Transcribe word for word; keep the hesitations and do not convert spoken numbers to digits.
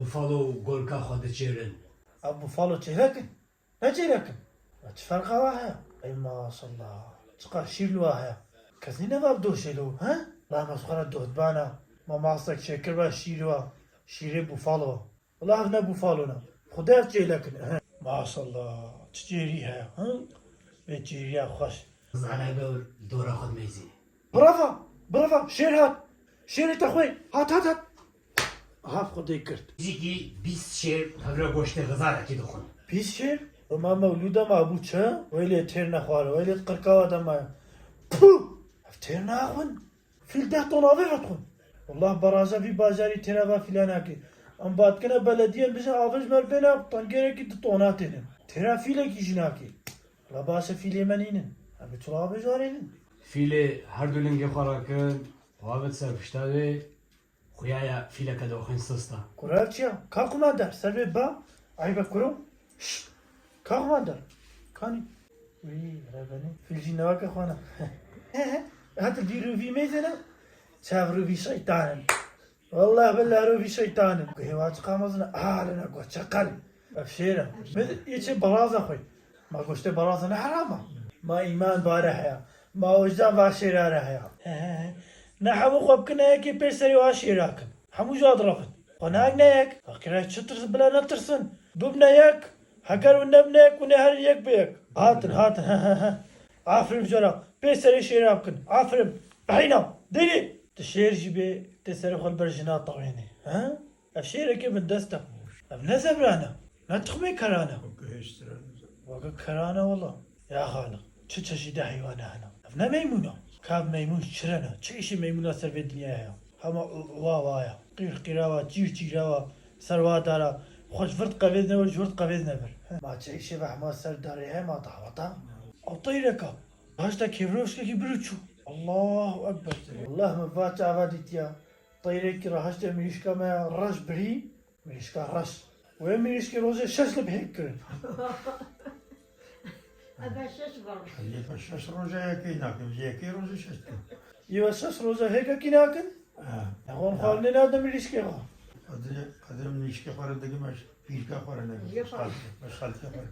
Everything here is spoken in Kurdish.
Bufalo û golka xwe diçêrin. Ev bufalo çêlekin. Ne çêlekin. Ya çi ferqa wa heye? Ey maşallah. Çiqas şîr li wa heye. Kes nîne va bi doşê lo, he? La me xwe re dohtbana. Ma masek şekir ve şîr wa. Şîrê bufalo. Wala ev ne bufalo ne. Xwedê ev çêlekin. Ehe. Maşallah. Çi çêrî heye, he? Vê çêriya xweş. Zane be dora xwe dimeyzî. Bravo! Bravo! Şêr hat! Şêrê te xwê! Hat, hat, hat! Aha, Xwedê girt. Zîkî bîst şêr hevre goştê xizarekî dixwin. Bîst şêr? Roma mewlûda ma bû çi? Weylê têr nexware, weylê qirkawa de ma. Puh! Ev têr naxwin. Fîl deh ton avê vedixwin. Wallah baraza vî bajarî têra va fîla nake. Em badkine belediye bijin avê ji me bêne tengêrekî du tona têne. Têra fîlekî jî nake. La baş e fîlê me nînin. Em bi çula avê jî arênin. Fîlê her du lingê xwe rakin, xwe avêt ser pişta wê, xuya ya fîleke dixwin sista. Kura ev çi ya? Ka qumandar, ser vê ba, eybe kuro. Şşt! Ka xwendar. Kanî. Wî, rebenî. Fîl jî neweke xwana. Hati dî rûvî mêzene. Çav rûvî şeytan in. Wallah billah rûvî şeytan in. Guhê wa çiqa mezin e. Alina go çeqel. Ev şêr e. Min yê çê beraza xwe. Ma goştê beraza ne herama. Ma îman bare heye. Ma wijdan va şêra re heye. He, he, he. Ne hemû xwe bikine yekê pê serê wa şêra kin. Hemû ji wa direvin. Xwe nayek ne yek. Fakire çi tirs bila netirsin. Bibne yek. Heger win nebine yek, win ê herin yek bi yek. Hatin, hatin, he, he, he. Aferin jara. Pê serê şêra bikin. Aferin. Behîna. Dêrê. Tu şêr jî bê, tê serê xwe li ber jina tawênê. He? Ev şêrekê bindest e. Ev ne zebran e. Ne tuxmê keran e. Weke hêştiran e. Weke keran e wala. Ya Xaliq, çi çeşîdê heywane hene. Ev ne meymûn e. Ka ev meymûn şirin e. Çi îşê meymûna ser vê dinyayê heye? Hema wa wa ya. Qîr qîra wa, çîr çîra wa, ser wa dara. Xwe ji vir diqevêzine wir, ji wir diqevêzine vir. He. Ma çi îşê ve hema ser darê heye ma daweta? Ew teyrek e. Raşta kêvrojkekî bir û çû. Allahu Ekber. Wallah min va çava dîtiya. Teyrekî re heştê mirîşka me ya reş birî, mirîşka reş. Wê mirîşkê rojê şeş li bihêk kirin. Ebe şeş vir. Yê be şeş roja yekê nakin, yekê rojê şeş kirin. Yê be şeş roja hêkekî nakin? Ha. Xwan xwarinê nade mirîşkê xwe. Qedirê, qedirê mirîşkê xwe re digim ez pîrka xwe re negim. Yê xwe. Xaltê, ez xaltê xwe re.